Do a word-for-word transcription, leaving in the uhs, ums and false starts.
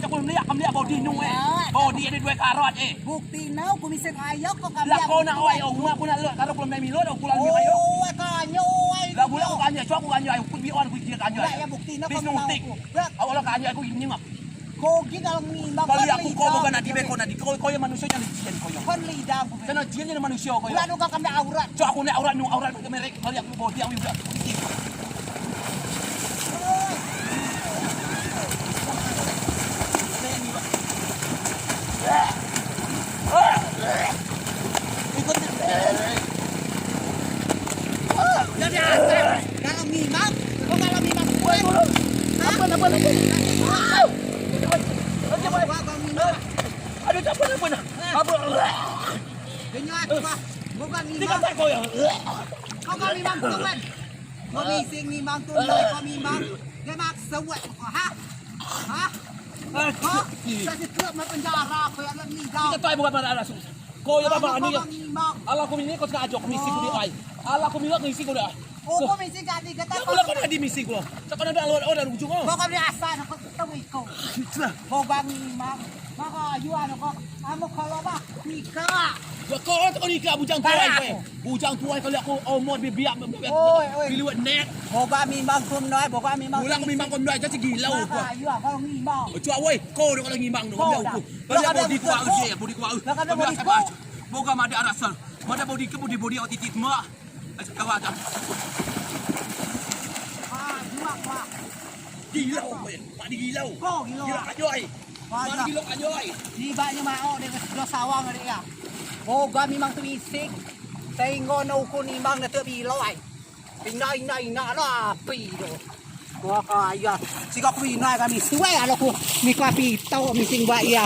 cak ku meliak, kemliak bodi nu, eh. Bodi ade duai karot, eh. Bukti ne, ku mising ayo, ko kemliak. Lah, ko nak oi, oh, aku nak lek, karo ku lem milo, aku lem ayo. Oh, eh, kanyo, oi. Lah, bulan ku kanyo, cak ku kanyo, ayo, ku biar ku dia kanyo. Lah, ya, bukti ne, ko. Awak lah kanyo, aku ini mah. Ko gi kalau ngimbang. Kalau aku, ko bukan nak dibe, ko nak di, ko, ko yang manusia yang dijadian ko yang. Kon lidah aku. Sana jin yang manusia ko yang. Lah, nu kau kemliak aurat. Cak aku nak aurat, nu aurat ke merek, kalau aku bodi, aku udah. Jadi asal. Kalau mimang, kau kalau mimang. Woi, tolong. Hah? Apa, apa, apa? Wah, wah, bang mimang. Aduh, apa, apa, apa? Apa? Dengar apa? Kau kalau mimang. Tiga tak kau ya. Kau kalau mimang, kau kan? Kau mising mimang tu, kau mimang. Dia maksa buat kau, ha? Ha? Ha? Saya tetap mau penjara, kau yang nak meninggal. Tiga tak bukan pada anak susah. Ko yo ba mani yo. Alah, ko mini ko sengajo ko misi ko di ai. Alah, ko mini ko misi ko di ai. Oh, ko misi gadi kata. Ko lah ko adi misi ko. Cak ko nak alo alo ujung ko. Ko ko di asal ko tahu iko. Ko ba mimang. Maka ayu anu ko. Amo kalau ba nika. Yo ko ko nika bujang tuai ko. Bujang tuai kalau ko omor bibiak. Oi, oi. Piliwat net. Ko ba mimang ko menoi, ko ba mimang. Mula ko mimang ko menoi jadi gila ko. Maka ayu ko mimang. Cua woi, ko kalau mimang ko. Kalau bodi kuat je, bodi kuat. Boga mada arasal. Mada bodi ke bodi bodi au titit mak. Aja kau aja. Ah, juak, Pak. Gila, weh. Mak di gila. Ko gila. Gila kajoi. Mak di gila kajoi. Tiba ni mau dia dos sawang dia ya. Boga mimang tu misik. Sehingga nak ukur nimbang nak tebilai. Ina, ina, ina, lah api tu. Wah, kaya. Siga ku ina kami. Suai kalau ku ni ku api tau mising buat ya.